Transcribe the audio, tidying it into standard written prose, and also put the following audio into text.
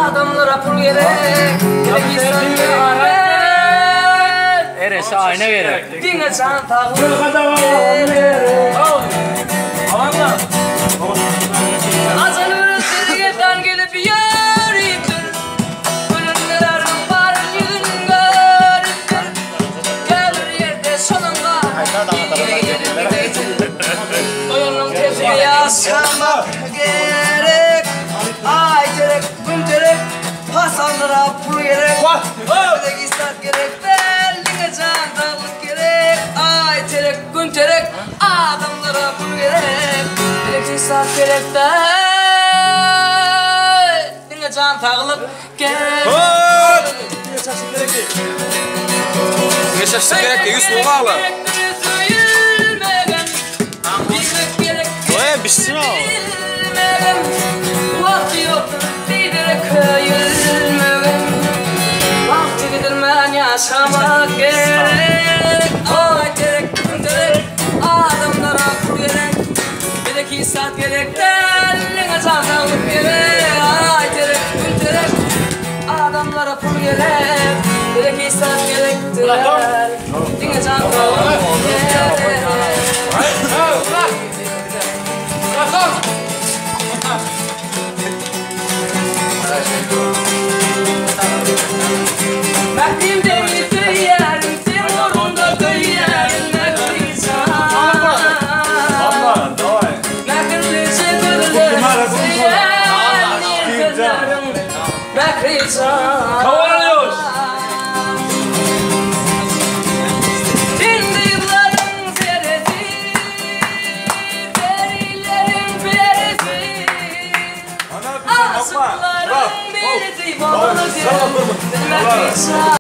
Adamlara pul gerek, Gerek Eresi aýna gerek. Diňe jan saglyk gerek. Ajal bir sergezdan gelip ýöripdir. Ölenleriniň baryn ýüzün görüpdir. Käbir ýerde şonuň Doýanyň tersine ýaşamak gerek. Aý gerek, gün gerek, pasanlara pul gerek. Bize istat gerek däl, diňe jan saglyk gerek. Aý terek, gün terek, adamlara pul gerek. Bize istat gerek däl, diňe jan saglyk gerek. Geçişlik gerek, Yusuf ogla. Oý, bişsin o. Wagty ýokdur biderek köýülmegem. Wagty gidirmän ýaşamak gerek. Aý gerek, gün gerek, adamlara pul gerek. Bize hiç zat gerek däl, diňe jan saglyk gerek. Aý gerek, gün gerek, adamlara pul gerek. Bize hiç zat gerek däl, diňe jan saglyk gerek. Mährim seni söýýärin, seň ugrunda köýýärin, Mährijan. Mähirlije gözleriň söýýän sözleriň, Mährijan. Sen gyzlaryň seresi, perileriň perisi. Aşyklaryň birisi bolup sen, Mährijan.